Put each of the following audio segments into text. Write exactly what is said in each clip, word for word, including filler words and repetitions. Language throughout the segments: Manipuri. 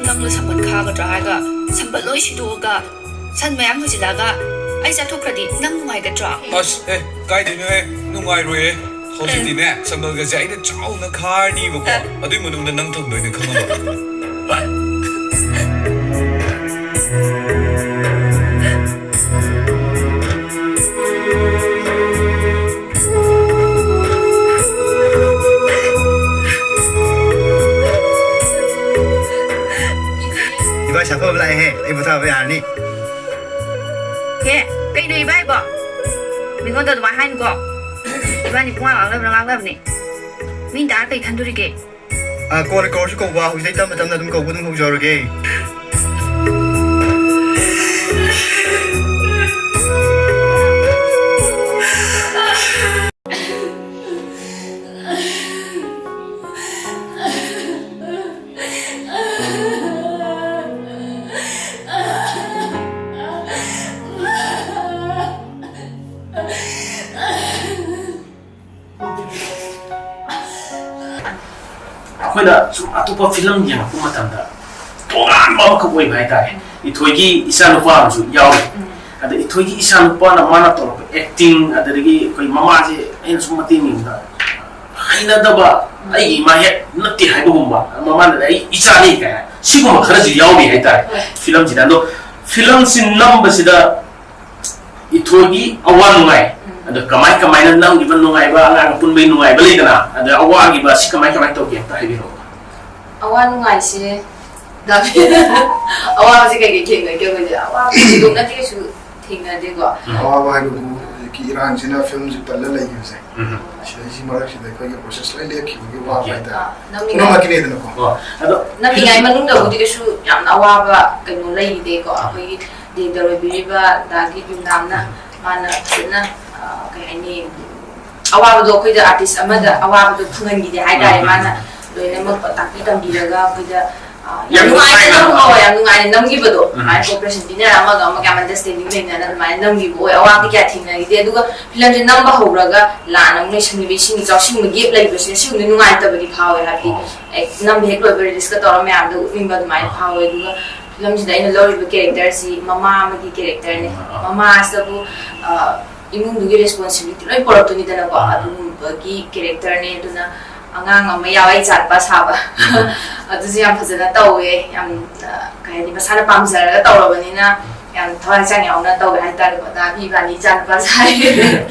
ꯅꯪꯅ ꯁꯝꯕꯜ ꯈꯥꯒꯗ꯭ꯔꯥ ꯍꯥꯏꯔꯒ ꯁꯝꯕꯜ ꯂꯣꯏ ꯁꯤꯗꯣꯛꯑꯒ ꯁꯟ ꯃꯌꯥꯝ ꯍꯨꯖꯤꯜꯂꯛꯑꯒ ꯑꯩ ꯆꯥꯊꯣꯛꯈ꯭ꯔꯗꯤ ꯅꯪ ꯅꯨꯡꯉꯥꯏꯒꯗ꯭ꯔꯣ? ꯑꯁ, ꯑꯦ, ꯀꯥꯏꯗꯩꯅꯣꯍꯦ? ꯅꯨꯡꯉꯥꯏꯔꯣꯏꯌꯦ꯫ ꯍꯧꯖꯤꯛꯇꯤꯅꯦ, ꯁꯝꯕꯜꯒꯁꯦ ꯑꯩꯅ ꯆꯥꯎꯅ ꯈꯥꯔꯅꯤꯕꯀꯣ꯫ ꯑꯦ꯫ ꯑꯗꯨꯏ ꯃꯅꯨꯡꯗ ꯅꯪ ꯊꯝꯗꯣꯏꯅꯦ ꯈꯪꯉꯕ? ꯏꯕꯥꯏ ꯁꯥꯐꯕ ꯂꯥꯛꯑꯦꯍꯦ, ꯑꯩ ꯄꯣꯊꯥꯕ ꯌꯥꯔꯅꯤ꯫ ꯍꯦ, ꯀꯩꯅꯣ ꯏꯕꯥꯏꯕꯣ? ꯃꯤꯉꯣꯟꯗ ꯑꯗꯨꯃꯥꯏ ꯍꯥꯏꯅꯨꯀꯣ꯫ ꯏꯕꯥꯅꯤ ꯄꯨꯡꯉꯥꯡ ꯉꯥꯡꯅꯕꯅ ꯉꯥꯡꯅꯕꯅꯦ꯫ ꯃꯤꯅ ꯇꯥꯔ ꯀꯩ ꯈꯟꯗꯣꯔꯤꯒꯦ? ꯑ, ꯀꯣꯟꯅ ꯀꯧꯔꯁꯨ ꯀꯧꯕ, ꯍꯧꯖꯤꯛꯇꯩ ꯇꯞꯅ ꯇꯞꯅ ꯑꯗꯨꯝ ꯀꯧꯕ ꯑꯗꯨꯝ ꯍꯧꯖꯍꯧꯔꯒꯦ꯫ ꯑꯩꯈꯣꯏꯅ ꯁꯨꯝ ꯑꯇꯣꯞꯄ ꯐꯤꯂꯝ ꯌꯦꯡꯉꯛꯄ ꯃꯇꯝꯗ ꯇꯣꯉꯥꯟꯕ ꯑꯃꯈꯛ ꯑꯣꯏꯕ ꯍꯥꯏꯇꯥꯔꯦ꯫ ꯏꯊꯣꯏꯒꯤ ꯏꯆꯥꯅꯨꯄꯥ ꯑꯃꯁꯨ ꯌꯥꯎꯔꯤ꯫ ꯑꯗ ꯏꯊꯣꯏꯒꯤ ꯏꯆꯥꯅꯨꯄꯥꯅ ꯃꯥꯅ ꯇꯧꯔꯛꯄ ꯑꯦꯛꯇꯤꯡ, ꯑꯗꯨꯗꯒꯤ ꯑꯩꯈꯣꯏ ꯃꯃꯥꯁꯦ ꯑꯩꯅ ꯁꯨꯝ ꯃꯇꯦꯡ ꯌꯦꯡꯕꯗ ꯍꯩꯅꯗꯕ, ꯑꯩꯒꯤ ꯏꯃꯥ ꯍꯦꯛ ꯅꯠꯇꯦ ꯍꯥꯏꯕꯒꯨꯝꯕ, ꯃꯃꯥꯅ "ꯑꯩ ꯏꯆꯥꯅꯤ" ꯀꯥꯏꯅ ꯁꯤꯒꯨꯝꯕ ꯈꯔꯁꯨ ꯌꯥꯎꯔꯤ ꯍꯥꯏꯇꯥꯔꯦ꯫ ꯍꯣꯏ꯫ ꯐꯤꯂꯝꯁꯤꯗ, ꯑꯗꯣ ꯐꯤꯂꯝꯁꯤ ꯅꯝꯕꯁꯤꯗ ꯏꯊꯣꯏꯒꯤ ꯑꯋꯥ ꯅꯨꯡꯉꯥꯏ, ꯎꯝ꯫ ꯑꯗꯣ ꯀꯃꯥꯏ ꯀꯃꯥꯏꯅ ꯅꯝꯈꯤꯕ ꯅꯨꯡꯉꯥꯏꯕ, ꯑꯉꯥꯡ ꯑꯄꯨꯟꯕꯒꯤ ꯅꯨꯡꯉꯥꯏꯕ ꯂꯩꯗꯅ, ꯑꯗ ꯑꯋꯥꯈꯤꯕ ꯑꯁꯤ ꯀꯃꯥꯏ ꯀꯃꯥꯏꯅ ꯇꯧꯒꯦ ꯑꯝꯇ ꯍꯥꯏꯕꯤꯔꯛꯑꯣ꯫ ꯑꯋꯥ ꯅꯨꯡꯉꯥꯏꯁꯦ, ꯑꯋꯥꯕꯁꯦ ꯀꯩꯀꯩ ꯊꯦꯡꯅꯒꯦ? ꯑꯩꯈꯣꯏꯁꯦ ꯑꯋꯥꯕ ꯊꯣꯏꯗꯣꯛꯅꯗꯤ ꯀꯩꯁꯨ ꯊꯦꯡꯅꯗꯦꯀꯣ꯫ ꯎꯝ꯫ ꯑꯋꯥꯕ ꯍꯥꯏꯕꯕꯨ ꯍꯧꯖꯤꯛꯀꯤ ꯏꯔꯥꯡꯁꯤꯅ ꯐꯤꯂꯝꯁꯦ ꯄꯜꯂ ꯂꯩꯈꯤꯕꯁꯦ, ꯎꯝ꯫ ꯁꯤꯗꯩꯁꯤ ꯃꯔꯛꯁꯤꯗꯀꯣ ꯑꯩꯈꯣꯏꯒꯤ ꯄ꯭ꯔꯣꯁꯦꯁ ꯂꯣꯏ ꯂꯦꯞꯈꯤꯕꯒꯤ ꯋꯥꯕ ꯑꯣꯀꯦ꯫ ꯍꯥꯏꯇꯥꯔꯦ꯫ ꯑꯥ, ꯅꯝꯃꯤꯉꯩ-, ꯄꯨꯝꯅꯃꯛꯀꯤꯅꯦꯗꯅꯀꯣ꯫ ꯑꯣ, ꯑꯗꯣ ꯅꯝꯃꯤꯉꯩ ꯃꯅꯨꯡꯗꯕꯨꯗꯤ ꯀꯩꯁꯨ ꯌꯥꯝꯅ ꯑꯋꯥꯕ ꯀꯩꯅꯣ ꯂꯩꯈꯤꯗꯦꯀꯣ꯫ ꯑꯩꯈꯣꯏꯒꯤ ꯗꯤꯔꯦꯛꯇꯔ ꯑꯣꯏꯕꯤꯔꯤꯕ ꯗꯥꯒꯤ ꯕꯤꯝꯗꯥꯝꯅ ꯃꯥꯅ ꯐꯖꯅ, ꯑ, ꯀꯩ ꯍꯥꯏꯅꯤ, ꯑꯋꯥꯕꯗꯣ ꯑꯩꯈꯣꯏꯗ ꯑꯥꯔꯇꯤꯁ ꯑꯃꯗ ꯑꯋꯥꯕꯗꯣ ꯐꯪꯍꯟꯈꯤꯗꯦ ꯍꯥꯏꯇꯥꯔꯦ꯫ ꯎꯝ꯫ ꯃꯥꯅ ꯂꯣꯏꯅꯃꯛ ꯇꯥꯛꯄꯤ ꯇꯝꯕꯤꯔꯒ ꯑꯩꯈꯣꯏꯗ, ꯌꯥꯝ ꯅꯨꯡꯉꯥꯏꯅ ꯅꯨꯡꯉꯥꯏꯅ ꯅꯝ-, ꯍꯣꯏ, ꯌꯥꯝ ꯅꯨꯡꯉꯥꯏꯅ ꯅꯝꯈꯤꯕꯗꯣ꯫ ꯎꯝ꯫ ꯑꯗꯨꯃꯥꯏꯅ cooperation ꯄꯤꯅꯔ ꯑꯃꯒ ꯑꯃꯒ ꯌꯥꯝ understanding ꯂꯩꯅꯅ ꯑꯗꯨꯃꯥꯏꯅ ꯅꯝꯈꯤꯕ ꯑꯣꯏ꯫ ꯑꯋꯥꯕꯗꯤ ꯀꯌꯥ ꯊꯦꯡꯅꯈꯤꯗꯦ꯫ ꯑꯗꯨꯒ ꯐꯤꯂꯝꯁꯦ ꯅꯝꯕ ꯍꯧꯔꯒ ꯂꯥꯟ ꯑꯃꯨꯛ ꯂꯩꯁꯟꯈꯤꯕ, ꯏꯁꯤꯡ ꯏꯆꯥꯎ ꯁꯤꯒꯨꯝꯕ gap ꯂꯩꯕꯁꯤꯅ ꯁꯤꯒꯨꯝꯕꯗꯤ ꯅꯨꯡꯉꯥꯏꯇꯕꯗꯤ ꯐꯥꯎꯋꯦ꯫ ꯍꯥꯏꯕꯗꯤ, ꯑꯣ꯫ ꯑꯦ, ꯅꯝꯕ ꯍꯦꯛ ꯂꯣꯏꯕ release ꯀ ꯇꯧꯔ ꯃꯌꯥꯝꯗ ꯎꯠꯅꯤꯡꯕ ꯑꯗꯨꯃꯥꯏꯅ ꯑꯥ꯫ ꯐꯥꯎꯋꯦ꯫ ꯑꯗꯨꯒ ꯐꯤꯂꯝꯁꯤꯗ ꯑꯩꯅ ꯂꯧꯔꯤꯕ character ꯁꯤ ꯃꯃꯥ ꯑꯃꯒꯤ character ꯅꯦ꯫ ꯑꯥ꯫ ꯃꯃꯥꯁꯤꯗꯕꯨ, ꯑ, ꯏꯃꯨꯡꯗꯨꯒꯤ responsibility ꯂꯣꯏ ꯄꯨꯔꯛꯇꯣꯏꯅꯤꯗꯅꯀꯣ꯫ ꯑꯥ꯫ ꯑꯗꯨꯒꯨꯝꯕꯒꯤ character ꯅꯦ꯫ ꯑꯗꯨꯅ ꯑꯉꯥꯡ ꯑꯃ ꯌꯥꯎꯋꯦ, ꯑꯩ ꯏꯆꯥꯅꯨꯄꯥ ꯁꯥꯕ꯫ ꯎꯝ꯫ ꯑꯗꯨꯁꯨ ꯌꯥꯝ ꯐꯖꯅ ꯇꯧꯋꯦ꯫ ꯌꯥꯝ, ꯑ, ꯀꯩ ꯍꯥꯏꯅꯤ, ꯃꯁꯥꯅ ꯄꯥꯝꯖꯔꯒ ꯇꯧꯔꯕꯅꯤꯅ ꯌꯥꯝ ꯊꯋꯥꯏ ꯍꯛꯆꯥꯡ ꯌꯥꯎꯅ ꯇꯧꯋꯦ ꯍꯥꯏꯇꯥꯔꯦꯀꯣ꯫ ꯗꯥ ꯏꯕꯥꯅꯤ ꯏꯆꯥꯅꯨꯄꯥ ꯁꯥꯏ꯫ ꯑꯗꯣ,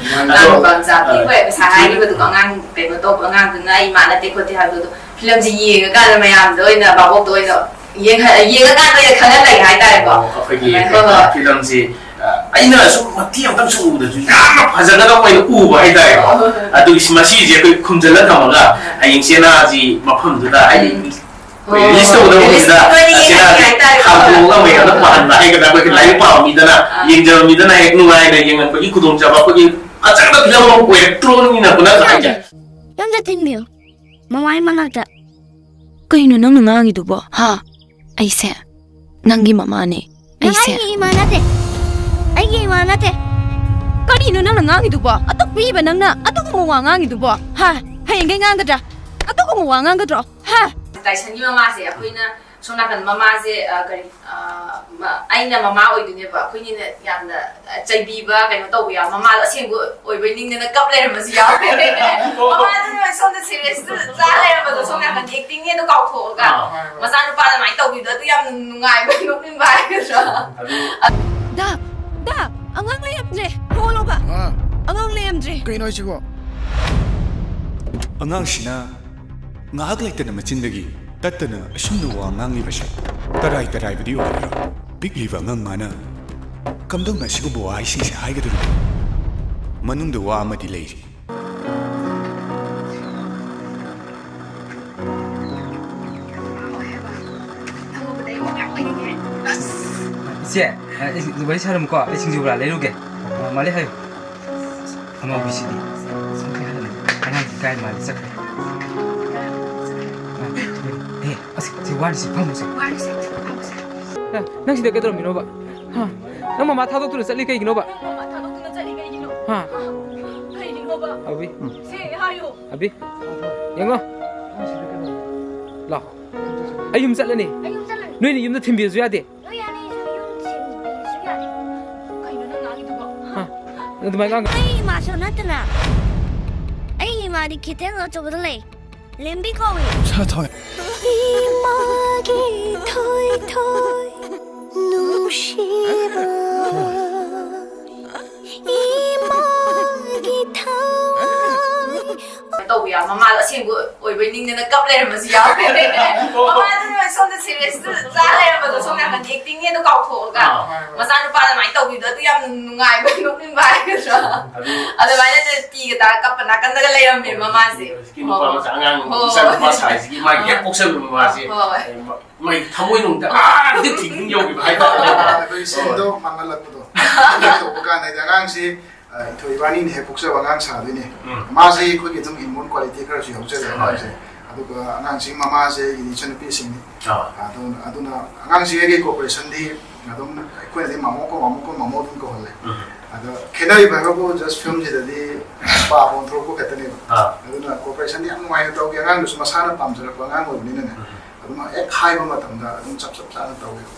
ꯏꯆꯥꯅꯨꯄꯥ ꯃꯆꯥ ꯑ, ꯄꯤꯛꯄ ꯉꯁꯥꯏ ꯍꯥꯏꯈꯤꯕꯗꯣ, ꯑꯉꯥꯡ ꯀꯩꯅꯣ ꯇꯧꯕ ꯑꯉꯥꯡꯗꯨꯅ ꯏꯃꯥ ꯅꯠꯇꯦ ꯈꯣꯠꯇꯦ ꯍꯥꯏꯕꯗꯣ, ꯐꯤꯂꯝꯁꯦ ꯌꯦꯡꯉꯀꯥꯟꯗ ꯃꯌꯥꯝꯗ ꯑꯣꯏꯅ, ꯚꯥꯕꯣꯛꯇ ꯑꯣꯏꯅ ꯌꯦꯡꯍ-, ꯌꯦꯡꯉꯀꯥꯟꯗ ꯑꯣꯏꯅ ꯈꯪꯍꯜꯂꯒꯦ ꯍꯥꯏꯇꯥꯔꯦꯀꯣ꯫ ꯑꯣ, ꯑꯩꯈꯣꯏꯒꯤ ꯍꯣꯏ, ꯍꯣꯏ꯫ ꯐꯤꯂꯝꯁꯤ, ꯑ, ꯑꯩꯅ ꯁꯨꯝ ꯃꯇꯦꯛ ꯑꯃꯇꯪ ꯁꯨꯝ ꯎꯕꯗꯁꯨ ꯌꯥꯝꯅ ꯐꯖꯅ ꯑꯣꯏꯅ ꯎꯕ ꯍꯥꯏꯇꯥꯔꯦꯀꯣ꯫ ꯍꯣꯏ, ꯍꯣꯏ, ꯍꯣꯏ꯫ ꯑꯗꯨꯒꯤ ꯃꯁꯤꯁꯦ ꯑꯩꯈꯣꯏ ꯈꯨꯝꯖꯤꯜꯂ ꯊꯝꯃꯒ ꯍꯣꯏ꯫ ꯍꯌꯦꯡ ꯆꯦꯅꯥꯁꯤ ꯃꯐꯝꯗꯨꯗ ꯍꯥꯏꯗꯤ ꯎꯝ꯫ ꯑꯩꯈꯣꯏ ꯍꯣꯏ, release ꯍꯣꯏ꯫ ꯇꯧꯒꯗꯕ release ꯃꯇꯝꯗ ꯇꯧꯒꯗꯕ ꯆꯦꯅꯥꯁꯤ ꯌꯦꯡꯉꯒꯦ ꯍꯥꯏꯇꯥꯔꯦꯀꯣ꯫ ꯍꯥꯡꯗꯣꯛꯑꯒ ꯃꯌꯥꯝꯅ ꯄꯥꯍꯟꯕ ꯍꯥꯏꯒꯗ꯭ꯔꯥ, ꯑꯩꯈꯣꯏꯒꯤ ꯂꯥꯏꯔꯤꯛ ꯄꯥꯕ ꯃꯤꯗꯅ, ꯑꯥ꯫ ꯌꯦꯡꯖꯕ ꯃꯤꯗꯅ ꯍꯦꯛ ꯅꯨꯡꯉꯥꯏꯅ ꯌꯦꯡꯉꯛꯄꯒꯤ ꯈꯨꯗꯣꯡꯆꯥꯕ ꯑꯩꯈꯣꯏꯒꯤ ꯐꯖꯅ ꯐꯤꯂꯝ ꯑꯃ ꯑꯣꯏꯔꯛꯇ꯭ꯔꯣꯅꯤꯅ ꯍꯣꯠꯅꯕ ꯍꯥꯏꯇꯥꯔꯦ꯫ ꯌꯨꯝꯗ ꯊꯤꯟꯕꯤꯌꯨ꯫ ꯃꯃꯥꯏ ꯃꯅꯥꯛꯇ꯫ ꯀꯩꯅꯣ ꯅꯪꯅ ꯉꯥꯡꯉꯤꯗꯨꯕꯣ? ꯍꯥ? ꯑꯩꯁꯦ ꯅꯪꯒꯤ ꯃꯃꯥꯅꯦ꯫ ꯅꯪ ꯑꯩꯁꯦ ꯑꯩꯒꯤ ꯏꯃꯥ ꯅꯠꯇꯦ꯫ ꯑꯩꯒꯤ ꯏꯃꯥ ꯅꯠꯇꯦ꯫ ꯀꯔꯤꯅꯣ ꯅꯪꯅ ꯉꯥꯡꯉꯤꯗꯨꯕꯣ? ꯑꯗꯨꯛ ꯄꯤꯛꯏꯕ ꯅꯪꯅ ꯑꯗꯨꯒꯨꯝꯕ ꯋꯥ ꯉꯥꯡꯉꯤꯗꯨꯕꯣ? ꯍꯥ? ꯍꯌꯦꯡꯈꯩ ꯉꯥꯡꯒꯗ꯭ꯔꯥ? ꯑꯗꯨꯒꯨꯝꯕ ꯋꯥ ꯉꯥꯡꯒꯗ꯭ꯔꯣ? ꯍꯥ? ꯇꯥꯏꯁꯟꯒꯤ ꯃꯃꯥꯁꯦ ꯑꯩꯈꯣꯏꯅ ꯁꯣꯝ ꯅꯥꯀꯟ ꯃꯃꯥꯁꯦ, ꯑ, ꯀꯔꯤ, ꯑ, ꯃ-, ꯑꯩꯅ ꯃꯃꯥ ꯑꯣꯏꯗꯣꯏꯅꯦꯕ꯫ ꯑꯩꯈꯣꯏꯅꯤꯅ ꯌꯥꯝꯅ ꯆꯩꯕꯤꯕ ꯀꯩꯅꯣ ꯇꯧꯕ ꯌꯥꯎ-, ꯃꯃꯥꯗꯣ ꯑꯁꯦꯡꯕ ꯑꯣꯏꯕꯣꯏ ꯅꯤꯡꯗꯅ ꯀꯞ ꯂꯩꯔꯝꯕꯁꯨ ꯌꯥꯎꯋꯦ꯫ ꯃꯃꯥꯗꯨꯅ ꯁꯣꯝꯗ serious ꯆꯥ ꯂꯩꯔꯝꯕꯗꯣ ꯁꯣꯝ ꯅꯥꯀꯟꯗ acting ꯅꯦꯗꯣ ꯀꯥꯎꯊꯣꯛꯑꯒ ꯑꯥ꯫ ꯃꯆꯥꯅꯨꯄꯥꯗ ꯑꯗꯨꯃꯥꯏꯅ ꯇꯧꯕꯤꯕꯗꯣ ꯑꯗꯨ ꯌꯥꯝ ꯅꯨꯡꯉꯥꯏꯕ ꯅꯣꯛꯅꯤꯡꯕ ꯍꯥꯏꯒꯗ꯭ꯔꯥ? ꯑꯗꯨ ꯗꯥ, ꯗꯥ, ꯑꯉꯥꯡ ꯂꯩꯔꯝꯗ꯭ꯔꯦ꯫ ꯊꯣꯛꯍꯜꯂꯣꯕ꯫ ꯑꯥ꯫ ꯑꯉꯥꯡ ꯂꯩꯔꯝꯗ꯭ꯔꯦ꯫ ꯀꯩꯅꯣ ꯍꯥꯏꯁꯤꯕꯣ? ꯑꯉꯥꯡꯁꯤꯅ ꯉꯥꯏꯍꯥꯛ ꯂꯩꯇꯅ ꯃꯆꯤꯟꯗꯒꯤ ꯇꯠꯇꯅ ꯑꯁꯨꯝꯅ ꯋꯥ ꯉꯥꯡꯂꯤꯕꯁꯤ ꯇꯔꯥꯏ ꯇꯔꯥꯏꯕꯗꯤ ꯑꯣꯏꯔꯔꯣꯏ꯫ ꯄꯤꯛꯂꯤꯕ ꯑꯉꯥꯡ ꯃꯥꯅ ꯀꯝꯗꯧꯅ ꯑꯁꯤꯒꯨꯝꯕ ꯋꯥꯍꯩꯁꯤꯡꯁꯦ ꯍꯥꯏꯒꯗꯧꯔꯤꯕꯅꯣ? ꯃꯅꯨꯡꯗ ꯋꯥ ꯑꯃꯗꯤ ꯂꯩꯔꯤ꯫ ꯏꯆꯦ, ꯑ, ꯑꯩ ꯋꯥꯔꯤ ꯁꯥꯔꯝꯃꯨꯀꯣ, ꯑꯩ ꯁꯤꯡꯖꯨ ꯕꯣꯔꯥ ꯂꯩꯔꯨꯒꯦ꯫ ꯑ, ꯃꯥꯂꯦ ꯍꯥꯏꯌꯨ꯫ ꯑꯉꯥꯎꯕꯤꯁꯤꯗꯤ ꯁꯨꯝ ꯈꯠꯍꯜꯂꯅꯨ꯫ ꯑꯉꯥꯡꯁꯤ ꯀꯥꯏ ꯃꯥꯜꯂꯦ ꯆꯠꯈ꯭ꯔꯦ꯫ ꯑ, ꯑꯦ, ꯑꯁ, ꯁꯤ ꯋꯥꯔꯤꯁꯤ ꯐꯝꯃꯨꯁꯦ꯫ ꯋꯥꯔꯤꯁꯦ ꯐꯝꯃꯨꯁꯦ꯫ ꯑꯦ, ꯅꯪ ꯁꯤꯗ ꯀꯩꯗꯧꯔꯝꯃꯤꯅꯣꯕ? ꯍꯥ? ꯅꯪ ꯃꯃꯥ ꯊꯥꯗꯣꯛꯇꯨꯅ ꯆꯠꯂꯤ ꯀꯩꯒꯤꯅꯣꯕ? ꯅꯪ ꯃꯃꯥ ꯊꯥꯗꯣꯛꯇꯨꯅ ꯆꯠꯂꯤ ꯀꯩꯒꯤꯅꯣ? ꯍꯥ? ꯀꯩꯒꯤꯅꯣꯕ? ꯑꯕꯤ꯫ ꯁꯦ ꯍꯥꯏꯌꯣ꯫ ꯑꯕꯤ꯫ ꯌꯦꯡꯉꯣ꯫ ꯂꯥꯛꯑꯣ꯫ ꯑꯩ ꯌꯨꯝ ꯆꯠꯂꯅꯤ꯫ ꯑꯩ ꯌꯨꯝ ꯆꯠꯂꯅꯤ꯫ ꯅꯣꯏꯅ ꯌꯨꯝꯗ ꯊꯤꯟꯕꯤꯔꯁꯨ ꯌꯥꯗꯦ꯫ ꯅꯣꯏ ꯑꯅꯤꯁꯨ ꯌꯨꯝ ꯊꯤꯟꯕꯤꯔꯁꯨ ꯌꯥꯗꯦ꯫ ꯀꯩꯅꯣ ꯅꯪ ꯉꯥꯡꯉꯤꯗꯨꯕꯣ? ꯍꯥ? ꯑꯗꯨꯃꯥꯏꯅ ꯉꯥꯡꯒꯅꯨ꯫ ꯑꯩ ꯏꯃꯥꯁꯨ ꯅꯠꯇꯅ꯫ ꯑꯩ ꯏꯃꯥꯗꯤ ꯈꯤꯇꯪ ꯑꯆꯧꯕꯗ ꯂꯩ꯫ ꯂꯦꯝꯕꯤ ꯀꯧꯏ꯫ ꯁꯥ ꯊꯣꯡꯉꯦ꯫ ꯏꯃꯥꯒꯤ ꯊꯣꯏ ꯊꯣꯏ ꯅꯨꯡꯁꯤꯕ꯫ ꯏꯃꯥꯒꯤ ꯊꯋꯥꯏ꯫ ꯇꯧꯕ ꯌꯥꯎ-, ꯃꯃꯥꯗꯣ ꯑꯁꯦꯡꯕ ꯑꯣꯏꯕꯩ ꯅꯤꯡꯗꯅ ꯀꯞ ꯂꯩꯔꯝꯕꯁꯨ ꯌꯥꯎꯈ꯭ꯔꯦ꯫ ꯃꯃꯥꯗꯨꯅ ꯁꯣꯝꯗ ꯁꯤꯔꯤꯌꯁꯇ ꯆꯥ ꯂꯩꯔꯝꯕꯗꯣ, ꯁꯣꯝ ꯅꯥꯀꯟꯗ ꯑꯦꯛꯇꯤꯡꯅꯦꯅ ꯀꯥꯎꯊꯣꯛꯑꯒ꯫ ꯑꯥ꯫ ꯃꯆꯥꯅꯨꯄꯥꯗ ꯑꯗꯨꯃꯥꯏꯅ ꯇꯧꯕꯤꯕꯗꯣ ꯑꯗꯨ ꯌꯥꯝ ꯅꯨꯡꯉꯥꯏꯕ, ꯅꯣꯛꯅꯤꯡꯕ ꯍꯥꯏꯒꯗ꯭ꯔꯥ? ꯑꯗꯨ ꯑꯗꯨꯃꯥꯏꯅ ꯄꯤꯒ ꯇꯥꯔ ꯀꯞꯄ ꯅꯥꯀꯟꯗꯒ ꯂꯩꯔꯝꯃꯦ ꯃꯃꯥꯁꯦ꯫ ꯍꯧꯖꯤꯛꯀꯤ ꯅꯨꯄꯥ ꯍꯣꯏ꯫ ꯃꯆꯥ ꯑꯉꯥꯡ ꯍꯣꯏ꯫ ꯏꯆꯥ ꯅꯨꯄꯥ ꯁꯥꯏꯁꯤꯒꯤ ꯃꯥꯒꯤ ꯍꯦꯛ ꯄꯣꯛꯆꯕ ꯃꯃꯥꯁꯦ꯫ ꯍꯣꯏ꯫ ꯑꯩ ꯃ-, ꯃꯥꯒꯤ ꯊꯃꯣꯏꯅꯨꯡꯗ ꯑꯥ deep thinking ꯌꯧꯈꯤꯕ ꯍꯥꯏꯇꯥꯔꯦ꯫ ꯑꯩꯈꯣꯏꯒꯤ ꯁꯤꯟꯗꯣ ꯃꯥꯡꯍꯜꯂꯛꯄꯗꯣ꯫ ꯇꯧꯕ ꯀꯥꯟꯗꯗꯤ ꯑꯉꯥꯡꯁꯤ, ꯑ, ꯏꯊꯣꯏ ꯏꯕꯥꯅꯤꯅ ꯍꯦꯛ ꯄꯣꯛꯆꯕ ꯑꯉꯥꯡ ꯁꯥꯗꯣꯏꯅꯦ꯫ ꯎꯝ꯫ ꯃꯥꯁꯦ ꯑꯩꯈꯣꯏꯒꯤ ꯑꯗꯨꯝ inborn quality ꯈꯔꯁꯨ ꯌꯥꯎꯖꯔꯦ ꯍꯣꯏ꯫ ꯑꯉꯥꯡꯁꯦ꯫ ꯑꯗꯨꯒ ꯑꯉꯥꯡꯁꯤꯒꯤ ꯃꯃꯥꯁꯦ ꯑꯩꯒꯤ ꯏꯆꯟꯅꯨꯄꯤꯁꯤꯡꯅꯤ꯫ ꯑꯥ꯫ ꯑꯗꯨꯅ, ꯑꯗꯨꯅ ꯑꯉꯥꯡꯁꯤꯒꯤ cooperation ꯗꯤ ꯑꯗꯨꯝ ꯑꯩꯈꯣꯏꯅꯗꯤ ꯃꯥꯃꯣ ꯀꯣ, ꯃꯥꯃꯣ ꯀꯣ, ꯃꯥꯃꯣ ꯑꯗꯨꯝ ꯀꯧꯍꯜꯂꯦ꯫ ꯎꯝ꯫ ꯑꯗꯣ ꯈꯦꯠꯅꯔꯤꯕ ꯍꯥꯏꯕꯕꯨ just film ꯁꯤꯗꯗꯤ ꯄꯥꯕ ꯑꯣꯟꯊꯣꯔꯛꯄ ꯈꯛꯇꯅꯦꯕ꯫ ꯑꯥ꯫ ꯑꯗꯨꯅ cooperation ꯗꯤ ꯌꯥꯝ ꯅꯨꯡꯉꯥꯏꯅ ꯇꯧꯈꯤ꯫ ꯑꯉꯥꯡꯗꯨꯁꯨ ꯃꯁꯥꯅ ꯄꯥꯝꯖꯔꯛꯄ ꯑꯉꯥꯡ ꯑꯣꯏꯕꯅꯤꯅꯅꯦ꯫ ꯎꯝ꯫ ꯑꯗꯨꯝ ꯍꯦꯛ ꯍꯥꯏꯕ ꯃꯇꯝꯗ ꯑꯗꯨꯝ ꯆꯞ ꯆꯞ ꯆꯥꯅ ꯇꯧꯋꯦꯕ꯫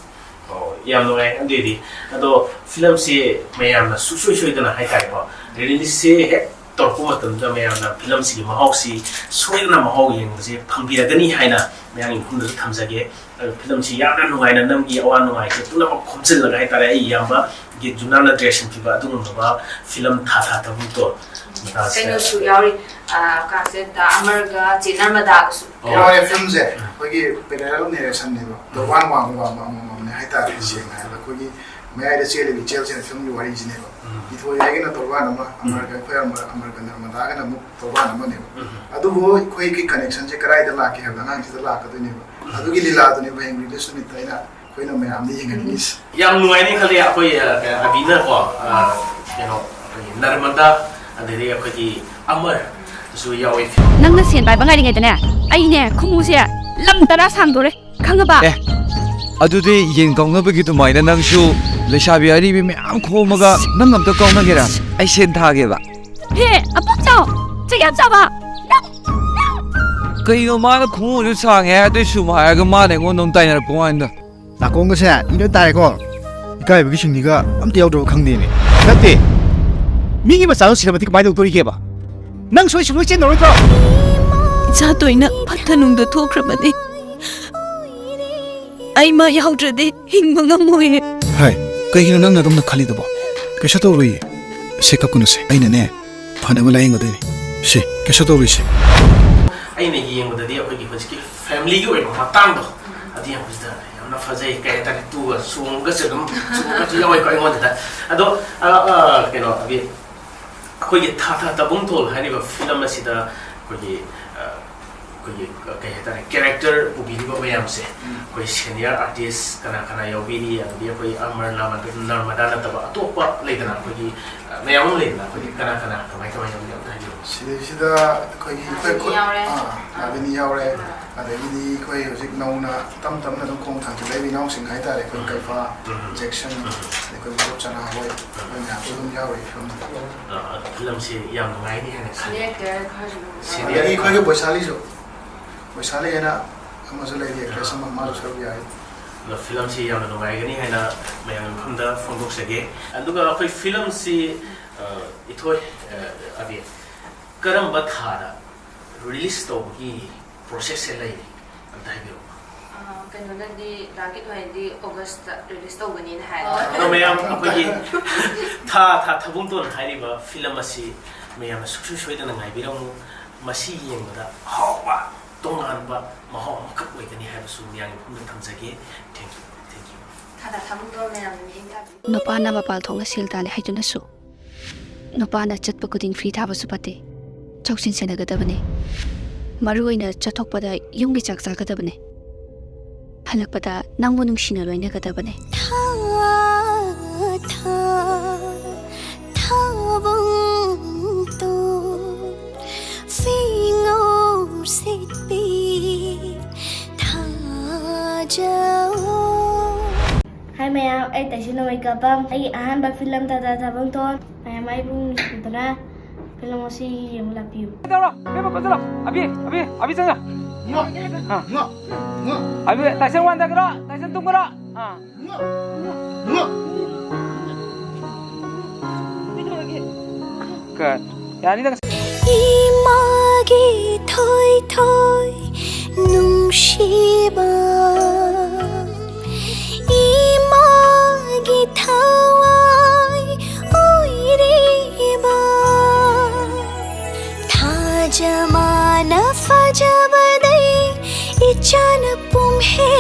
ꯑꯣ, ꯌꯥꯝ ꯅꯨꯡꯉꯥꯏ꯫ ꯑꯗꯨꯏꯗꯤ, ꯑꯗꯣ film ꯁꯤ ꯃꯌꯥꯝꯅ ꯁꯨꯡꯁꯣꯏ ꯁꯣꯏꯗꯅ ꯍꯥꯏꯇꯥꯔꯦꯀꯣ, release ꯁꯦ ꯍꯦꯛ ꯇꯧꯔꯛꯄ ꯃꯇꯝꯗ ꯃꯌꯥꯝꯅ film ꯁꯤꯒꯤ ꯃꯍꯥꯎꯁꯤ ꯁꯣꯏꯗꯅ ꯃꯍꯥꯎ ꯌꯦꯡꯕꯁꯦ ꯐꯪꯕꯤꯔꯒꯅꯤ ꯍꯥꯏꯅ ꯃꯌꯥꯝꯒꯤ ꯃꯐꯝꯗꯁꯨ ꯊꯝꯖꯒꯦ꯫ ꯑꯗꯣ film ꯁꯤ ꯌꯥꯝꯅ ꯅꯨꯡꯉꯥꯏꯅ ꯅꯝꯈꯤ, ꯑꯋꯥ ꯅꯨꯡꯉꯥꯏꯁꯦ ꯄꯨꯝꯅꯃꯛ ꯈꯣꯝꯖꯤꯜꯂꯒ ꯍꯥꯏꯇꯥꯔꯦ꯫ ꯑꯩ ꯏꯌꯥꯝꯕ ꯒꯤ ꯖꯨꯅꯥꯅ direction ꯄꯤꯕ ꯑꯗꯨꯒꯨꯝꯂꯕ film ꯊꯥ ꯊꯥ ꯊꯕꯛꯇꯣ ꯃꯇꯥꯡꯁꯤꯗ ꯀꯩꯅꯣꯁꯨ ꯌꯥꯎꯔꯤ, ꯑ, ꯀꯥꯟꯁꯦ ꯗꯥ ꯑꯃꯔꯒ ꯆꯦ ꯅꯔꯃꯗꯥꯒꯁꯨ ꯑꯣ꯫ ꯌꯥꯎꯔꯤ꯫ Film ꯁꯦ ꯑꯩꯈꯣꯏꯒꯤ parallel narration ꯅꯦꯕ꯫ ꯇꯣꯔꯕꯥꯟ ꯋꯥꯡꯃ ꯋꯥꯡꯃ ꯑꯃꯃꯝꯅꯦ ꯍꯥꯏꯇꯥꯔꯦ꯫ ꯁꯦꯡꯅ ꯍꯥꯏꯔꯕꯗ ꯑꯩꯈꯣꯏꯒꯤ ꯃꯌꯥꯏꯗ ꯆꯦꯜꯂꯤꯕ ꯏꯆꯦꯜꯁꯤꯅ film ꯒꯤ ꯋꯥꯔꯤꯁꯤꯅꯦꯕ꯫ ꯎꯝ꯫ ꯏꯊꯣꯏ ꯍꯥꯏꯒꯅ ꯇꯣꯔꯕꯥꯟ ꯑꯃ, ꯎꯝ꯫ ꯑꯃꯔꯒ ꯑꯩꯈꯣꯏ ꯑꯃꯔ-, ꯑꯃꯔꯒ ꯅꯔꯃꯗꯥꯒꯅ ꯑꯃꯨꯛ ꯇꯣꯔꯕꯥꯟ ꯑꯃꯅꯦꯕ꯫ ꯎꯝ꯫ ꯑꯗꯨꯕꯨ ꯑꯩꯈꯣꯏꯒꯤ connection ꯁꯦ ꯀꯗꯥꯏꯗ ꯂꯥꯛꯀꯦ ꯍꯥꯏꯕꯗ ꯑꯉꯥꯡꯁꯤꯗ ꯂꯥꯛꯀꯗꯣꯏꯅꯦꯕ꯫ ꯎꯝ꯫ ꯑꯗꯨꯒꯤ ꯂꯤꯂꯥꯗꯨꯅꯦꯕ ꯍꯌꯦꯡ release ꯅꯨꯃꯤꯠꯇ ꯑꯩꯅ ꯑꯩꯈꯣꯏꯅ ꯃꯌꯥꯝꯗ ꯌꯦꯡꯍꯟꯅꯤꯡꯉꯤꯁꯦ꯫ ꯌꯥꯝ ꯅꯨꯡꯉꯥꯏꯅꯤ ꯈꯜꯂꯤ ꯑꯩꯈꯣꯏ, ꯑ, ꯀꯩꯅꯣ, ꯑꯕꯤꯅꯀꯣ, ꯑ, ꯀꯩꯅꯣ, ꯑꯩꯈꯣꯏꯒꯤ ꯅꯔꯃꯗꯥ, ꯑꯗꯩꯗꯤ ꯑꯩꯈꯣꯏꯒꯤ ꯑꯃꯔꯁꯨ ꯌꯥꯎꯋꯤ꯫ ꯅꯪꯅ ꯁꯦꯟ ꯄꯥꯏꯕ ꯉꯥꯏꯔꯤꯉꯩꯗꯅꯦ, ꯑꯩꯅꯦ ꯈꯨꯝꯃꯨꯁꯦ ꯂꯝ ꯇꯔꯥ ꯁꯥꯡꯗꯣꯔꯦ, ꯈꯪꯉꯕ? ꯑꯦ, ꯑꯗꯨꯗꯤ ꯌꯦꯟ ꯀꯥꯎꯅꯕꯒꯤ ꯑꯗꯨꯃꯥꯏꯅ ꯅꯪꯁꯨ ꯂꯩꯁꯥꯕꯤ ꯑꯔꯤꯕꯤ ꯃꯌꯥꯝ ꯈꯣꯝꯃꯒ ꯅꯪ ꯑꯝꯇ ꯀꯥꯎꯅꯒꯦꯔꯥ? ꯑꯩ ꯁꯦꯟ ꯊꯥꯒꯦꯕ꯫ ꯍꯦ, ꯑꯄꯣꯝꯆꯥꯎ, ꯆꯤꯛ ꯌꯥꯝ ꯆꯥꯕ, ꯅꯪ, ꯅꯪ꯫ ꯀꯩꯅꯣ ꯃꯥꯅ ꯈꯣꯡꯎꯞꯁꯨ ꯁꯥꯡꯉꯦ ꯍꯥꯏ, ꯑꯗꯨꯏꯁꯨ ꯍꯥꯏꯔꯒ ꯃꯥꯅ ꯑꯩꯉꯣꯟꯗ ꯑꯃꯨꯛ ꯇꯥꯏꯅꯔꯛꯄ ꯋꯥꯅꯤꯗ꯫ ꯅꯥꯀꯣꯡꯒꯁꯦ ꯏ ꯂꯣꯏ ꯇꯥꯔꯦꯀꯣ꯫ ꯏꯀꯥꯏꯕꯒꯤ ꯁꯤꯡꯂꯤꯒ ꯑꯝꯇ ꯌꯥꯎꯗ꯭ꯔꯕ ꯈꯪꯗꯦꯅꯦ꯫ ꯅꯠꯇꯦ, ꯃꯤꯒꯤ ꯃꯆꯥꯗꯣ ꯁꯤꯔꯝꯃꯗꯤ ꯀꯃꯥꯏꯅ ꯇꯧꯗꯣꯔꯤꯒꯦꯕ? ꯅꯪ ꯁꯣꯏ ꯁꯨꯡꯂꯣꯏ ꯆꯦꯟꯅꯔꯣꯏꯗ꯭ꯔꯣ? ꯏꯆꯥ ꯇꯣꯏꯅ ꯐꯠꯇ ꯅꯨꯡꯗ ꯊꯣꯛꯈ꯭ꯔꯕꯅꯤ꯫ ꯑꯩ ꯃꯥ ꯌꯥꯎꯗ꯭ꯔꯗꯤ ꯍꯤꯡꯕ ꯉꯝꯃꯣꯏꯌꯦ꯫ ꯍꯥꯏ, ꯀꯩꯒꯤꯅꯣ ꯅꯪꯅ ꯑꯗꯨꯝꯅ ꯈꯜꯂꯤꯗꯨꯕꯣ? ꯀꯩꯁꯨ ꯇꯧꯔꯣꯏꯌꯦ꯫ ꯁꯦ, ꯀꯞꯀꯅꯨꯁꯦ, ꯑꯩꯅꯅꯦ ꯐꯅꯕ ꯂꯥꯌꯦꯡꯒꯗꯣꯏꯅꯤ꯫ ꯁꯦ, ꯀꯩꯁꯨ ꯇꯧꯔꯣꯏꯁꯦ꯫ ꯑꯩꯅ ꯌꯦꯡꯕꯗꯗꯤ ꯑꯩꯈꯣꯏꯒꯤ ꯍꯧꯖꯤꯛꯀꯤ ꯐꯦꯃꯤꯂꯤꯒꯤ ꯑꯣꯏꯕ ꯃꯇꯥꯡꯗꯣ, ꯑꯗꯨ ꯌꯦꯡꯕꯁꯤꯗ ꯌꯥꯝꯅ ꯐꯖꯩ꯫ ꯀꯩ ꯍꯥꯏꯇꯥꯔꯦ, ꯇꯨꯒ ꯆꯣꯡꯉꯒꯁꯨ ꯑꯗꯨꯝ, ꯆꯣꯡꯉꯒꯁꯨ ꯌꯥꯎꯋꯦꯀꯣ ꯑꯩꯉꯣꯟꯗꯗ꯫ ꯑꯗꯣ, ꯑ, ꯑ, ꯀꯩꯅꯣ, ꯑꯩꯈꯣꯏꯒꯤ, ꯑꯩꯈꯣꯏꯒꯤ ꯊꯥ ꯊꯥ ꯇꯕꯨꯡꯊꯣꯜ ꯍꯥꯏꯔꯤꯕ ꯐꯤꯂꯝ ꯑꯁꯤꯗ ꯑꯩꯈꯣꯏꯒꯤ, ꯑ, ꯑꯩꯈꯣꯏꯒꯤ, ꯑ, ꯀꯩ ꯍꯥꯏꯇꯥꯔꯦ, ꯀꯦꯔꯦꯛꯇꯔ ꯄꯨꯕꯤꯔꯤꯕ ꯃꯌꯥꯝꯁꯦ, ꯑꯩꯈꯣꯏ ꯁꯦꯅꯤꯌꯔ ꯑꯥꯔꯇꯤꯁ ꯀꯅꯥ ꯀꯅꯥ ꯌꯥꯎꯕꯤꯔꯤ, ꯑꯗꯒꯤ ꯑꯩꯈꯣꯏ ꯑꯃꯔ ꯅꯥꯃ-, ꯅꯔꯃꯗꯥ ꯅꯠꯇꯕ ꯑꯇꯣꯞꯄ ꯂꯩꯗꯅ, ꯑꯩꯈꯣꯏꯒꯤ, ꯑ, ꯃꯌꯥꯝ ꯑꯃ ꯂꯩꯗꯅ, ꯑꯩꯈꯣꯏꯒꯤ ꯀꯅꯥ ꯀꯅꯥ ꯀꯃꯥꯏ ꯀꯃꯥꯏ ꯌꯥꯎꯕꯤꯔꯤ ꯑꯝꯇ ꯍꯥꯏꯕꯤꯔꯛꯑꯣ꯫ ꯁꯤꯗꯩꯁꯤꯗ ꯑꯩꯈꯣꯏꯒꯤ, ꯑꯩꯈꯣꯏ ꯅꯥꯕꯤꯅꯤ ꯈꯨꯠ-, ꯌꯥꯎꯔꯦ꯫ ꯑꯥ, ꯅꯥꯕꯤꯅꯤ ꯌꯥꯎꯔꯦ꯫ ꯑꯗꯒꯤꯗꯤ ꯑꯩꯈꯣꯏ ꯍꯧꯖꯤꯛ ꯅꯧꯅ ꯇꯞ ꯇꯞꯅ ꯑꯗꯨꯝ ꯈꯣꯡ ꯊꯥꯡꯖꯤꯜꯂꯛꯏꯕ ꯏꯅꯥꯎꯁꯤꯡ ꯍꯥꯏꯇꯥꯔꯦ, ꯑꯩꯈꯣꯏ ꯀꯩꯐꯥ, ꯖꯦꯛꯁꯟ, ꯑꯗꯩ ꯑꯩꯈꯣꯏ ꯒꯣꯞ ꯆꯅꯥ ꯍꯣꯏ, ꯑꯩꯈꯣꯏ ꯃꯌꯥꯝꯁꯨ ꯑꯗꯨꯝ ꯌꯥꯎꯔꯤ ꯐꯤꯂꯝꯗ꯫ ꯑ, ꯐꯤꯂꯝꯁꯤ ꯌꯥꯝ ꯅꯨꯡꯉꯥꯏꯅꯤ ꯍꯥꯏꯅ ꯈꯜꯂꯤ꯫ ꯁꯤꯅꯤꯌꯔ ꯑꯦꯛꯇꯔ ꯈꯔꯁꯨ ꯑꯗꯨꯝ ꯁꯤꯅꯤꯌꯔ ꯑꯗꯒꯤ ꯑꯩꯈꯣꯏꯒꯤ ꯕꯣꯏꯁꯥꯂꯤꯁꯨ, ꯕꯣꯏꯁꯥꯂꯤ ꯍꯥꯏꯅ ꯑꯃꯁꯨ ꯂꯩꯔꯤ, ꯑꯦꯛꯇ꯭ꯔꯦꯁ ꯑꯃ, ꯃꯥꯁꯨ ꯁꯔꯨꯛ ꯌꯥꯏ꯫ ꯑꯗꯣ ꯐꯤꯂꯝꯁꯤ ꯌꯥꯝꯅ ꯅꯨꯡꯉꯥꯏꯒꯅꯤ ꯍꯥꯏꯅ ꯃꯌꯥꯝꯒꯤ ꯃꯐꯝꯗ ꯐꯣꯡꯗꯣꯛꯆꯒꯦ꯫ ꯑꯗꯨꯒ ꯑꯩꯈꯣꯏ ꯐꯤꯂꯝꯁꯤ, ꯑ, ꯏꯊꯣꯏ, ꯑ, ꯑꯕꯤ, ꯀꯔꯝꯕ ꯊꯥꯗ ꯔꯤꯂꯤꯁ ꯇꯧꯕꯒꯤ ꯄ꯭ꯔꯣꯁꯦꯁꯁꯦ ꯂꯩꯔꯤ? ꯑꯝꯇ ꯍꯥꯏꯕꯤꯔꯛꯎ꯫ ꯑ, ꯀꯩꯅꯣꯅꯗꯤ, ꯗꯥ ꯀꯤꯠ ꯍꯣꯏꯅꯗꯤ ꯑꯣꯒꯁꯇ ꯔꯤꯂꯤꯁ ꯇꯧꯒꯅꯤꯅ ꯍꯥꯏ꯫ ꯑꯗꯣ ꯃꯌꯥꯝ ꯑꯩꯈꯣꯏꯒꯤ ꯊꯥ ꯊꯥ ꯊꯕꯨꯡꯇꯣꯟ ꯍꯥꯏꯔꯤꯕ ꯐꯤꯂꯝ ꯑꯁꯤ ꯃꯌꯥꯝꯅ ꯁꯨꯡꯁꯣꯏ ꯁꯣꯏꯗꯅ ꯉꯥꯏꯕꯤꯔꯝꯃꯨ꯫ ꯃꯁꯤ ꯌꯦꯡꯕꯗ ꯑꯍꯥꯎꯕ, ꯇꯣꯉꯥꯟꯕ ꯃꯍꯥꯎ ꯑꯃꯈꯛ ꯑꯣꯏꯒꯅꯤ ꯍꯥꯏꯕꯁꯨ ꯃꯌꯥꯝꯒꯤ ꯃꯐꯝꯗ ꯊꯝꯖꯒꯦ꯫ Thank you, thank you꯫ ꯊꯥ ꯊꯥ ꯊꯕꯨꯡꯇꯣꯟ ꯃꯌꯥꯝꯅ ꯃꯤꯠꯌꯦꯡ ꯇꯥꯕꯤꯌꯨ꯫ ꯅꯨꯄꯥꯅ ꯃꯄꯥꯜ ꯊꯣꯛꯅ ꯁꯦꯜ ꯇꯥꯜꯂꯤ ꯍꯥꯏꯗꯨꯅꯁꯨ ꯅꯨꯄꯥꯅ ꯆꯠꯄ ꯈꯨꯗꯤꯡ ꯐ꯭ꯔꯤ ꯊꯥꯕꯁꯨ ꯐꯠꯇꯦ꯫ ꯆꯦꯛꯁꯤꯟ ꯁꯦꯟꯅꯒꯗꯕꯅꯤ꯫ ꯃꯔꯨ ꯑꯣꯏꯅ ꯆꯠꯊꯣꯛꯄꯗ ꯌꯨꯝꯒꯤ ꯆꯥꯛ ꯆꯥꯒꯗꯕꯅꯤ꯫ ꯍꯜꯂꯛꯄꯗ ꯅꯪꯕꯨ ꯅꯨꯡꯁꯤꯅ ꯂꯣꯏꯅꯒꯗꯕꯅꯤ꯫ ꯊꯥ ꯊꯥ ꯊꯥꯕꯨꯡꯇꯣꯟ ꯐꯤꯉꯧ ꯁꯤꯠꯄꯤ ꯍꯥꯏ ꯃꯌꯥꯝ, ꯑꯩ ꯇꯩꯁꯟ ꯅꯣꯡꯃꯩ ꯀꯥꯞꯄꯝ꯫ ꯑꯩꯒꯤ ꯑꯍꯥꯟꯕ ꯐꯤꯂꯝ ꯇꯥꯇꯥ ꯊꯥꯕꯝꯊꯣꯟ꯫ ꯃꯌꯥꯝ ꯑꯩꯕꯨ ꯅꯨꯡꯁꯤꯕꯤꯗꯨꯅ ꯐꯤꯂꯝ ꯑꯁꯤ ꯌꯦꯡꯕ ꯂꯥꯛꯄꯤꯌꯨ꯫ ꯇꯧꯔꯣ, ꯏꯕꯦꯝꯃ, ꯀꯣꯠꯁꯤꯜꯂꯣ꯫ ꯑꯕꯤ, ꯑꯕꯤ, ꯑꯕꯤ, ꯆꯪꯉꯣ꯫ ꯑꯥ꯫ ꯑꯕꯤ, ꯇꯥꯏꯁꯟ ꯋꯥꯟꯗꯒꯤꯔꯣ? ꯇꯥꯏꯁꯟ ꯇꯨꯒꯤꯔꯣ? ꯑꯥ꯫ ꯀꯠ꯫ ꯌꯥꯅꯤꯗ꯫ ꯏꯃꯥꯒꯤ ꯊꯣꯏ ꯊꯣꯏ ꯅꯨꯡꯁꯤꯕ, ꯏꯃꯥꯒꯤ ꯊꯋꯥꯏ ꯑꯣꯏꯔꯤꯕ, ꯊꯥꯖꯃꯥꯅ ꯐꯖꯕꯗꯩ ꯏꯆꯥꯅ ꯄꯨꯝꯍꯦ